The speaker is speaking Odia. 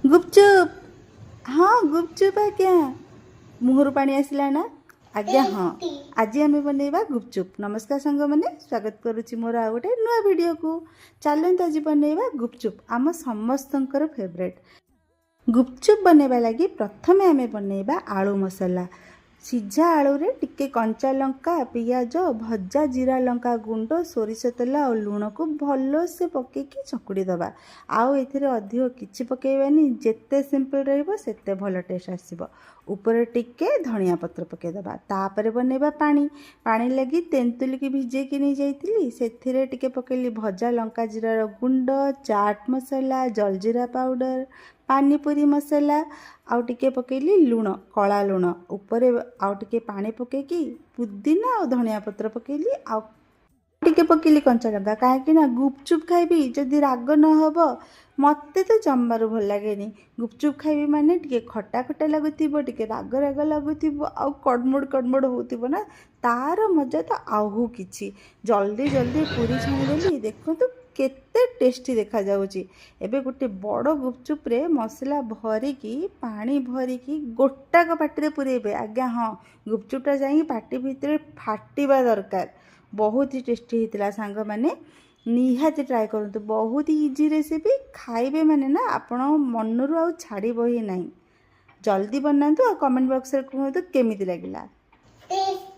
ଗୁପଚୁପ୍। ହଁ, ଗୁପଚୁପ୍ ଆଜ୍ଞା। ମୁହଁରୁ ପାଣି ଆସିଲା ନା? ଆଜ୍ଞା ହଁ, ଆଜି ଆମେ ବନେଇବା ଗୁପଚୁପ୍। ନମସ୍କାର ସାଙ୍ଗମାନେ, ସ୍ୱାଗତ କରୁଛି ମୋର ଆଉ ଗୋଟେ ନୂଆ ଭିଡ଼ିଓକୁ। ଚାଲନ୍ତୁ, ଆଜି ବନେଇବା ଗୁପଚୁପ୍, ଆମ ସମସ୍ତଙ୍କର ଫେଭରେଟ୍। ଗୁପଚୁପ୍ ବନେଇବା ଲାଗି ପ୍ରଥମେ ଆମେ ବନେଇବା ଆଳୁ ମସଲା। ସିଝା ଆଳୁରେ ଟିକେ କଞ୍ଚା ଲଙ୍କା, ପିଆଜ, ଭଜା ଜିରା ଲଙ୍କା ଗୁଣ୍ଡ, ସୋରିଷ ତେଲ ଆଉ ଲୁଣକୁ ଭଲସେ ପକେଇକି ଚକୁଡ଼ି ଦେବା। ଆଉ ଏଥିରେ ଅଧିକ କିଛି ପକେଇବାନି। ଯେତେ ସିମ୍ପଲ୍ ରହିବ, ସେତେ ଭଲ ଟେଷ୍ଟ ଆସିବ। ଉପରେ ଟିକେ ଧନିଆ ପତ୍ର ପକେଇଦେବା। ତାପରେ ବନେଇବା ପାଣି। ପାଣି ଲାଗି ତେନ୍ତୁଲିକି ଭିଜେଇକି ନେଇଯାଇଥିଲି। ସେଥିରେ ଟିକେ ପକେଇଲି ଭଜା ଲଙ୍କା ଜିରାର ଗୁଣ୍ଡ, ଚାଟ୍ ମସଲା, ଜଲଜିରା ପାଉଡ଼ର, ପାନିପୁରି ମସଲା ଆଉ ଟିକେ ପକେଇଲି ଲୁଣ, କଳା ଲୁଣ। ଉପରେ ଆଉ ଟିକେ ପାଣି ପକେଇକି ପୁଦିନା ଆଉ ଧନିଆ ପତ୍ର ପକେଇଲି ଆଉ ଟିକେ ପକେଇଲି କଞ୍ଚା ଲଙ୍କା। କାହିଁକି ନା ଗୁପଚୁପ୍ ଖାଇବି, ଯଦି ରାଗ ନ ହେବ, ମୋତେ ତ ଜମାରୁ ଭଲ ଲାଗେନି। ଗୁପଚୁପ୍ ଖାଇବି ମାନେ ଟିକେ ଖଟା ଖଟା ଲାଗୁଥିବ, ଟିକେ ରାଗ ରାଗ ଲାଗୁଥିବ ଆଉ କଡ଼ମଡ଼ କଡ଼ମଡ଼ ହେଉଥିବ ନା, ତାର ମଜା ତ ଆଉ କିଛି। ଜଲ୍ଦି ଜଲ୍ଦି ପୁରୀ ଛାଣିଦେଲି। ଦେଖନ୍ତୁ, କେତେ ଟେଷ୍ଟି ଦେଖାଯାଉଛି। ଏବେ ଗୋଟେ ବଡ଼ ଗୁପଚୁପରେ ମସଲା ଭରିକି, ପାଣି ଭରିକି ଗୋଟାକ ପାଟିରେ ପୁରେଇବେ। ଆଜ୍ଞା ହଁ, ଗୁପଚୁପଟା ଯାଇକି ପାଟି ଭିତରେ ଫାଟିବା ଦରକାର। ବହୁତ ହି ଟେଷ୍ଟି ହେଇଥିଲା। ସାଙ୍ଗମାନେ, ନିହାତି ଟ୍ରାଏ କରନ୍ତୁ। ବହୁତ ଇଜି ରେସିପି। ଖାଇବେ ମାନେ ନା ଆପଣ ମନରୁ ଆଉ ଛାଡ଼ିବ ହିଁ ନାହିଁ। ଜଲ୍ଦି ବନାନ୍ତୁ ଆଉ କମେଣ୍ଟ ବକ୍ସରେ କୁହନ୍ତୁ କେମିତି ଲାଗିଲା। ଟେଷ୍ଟି।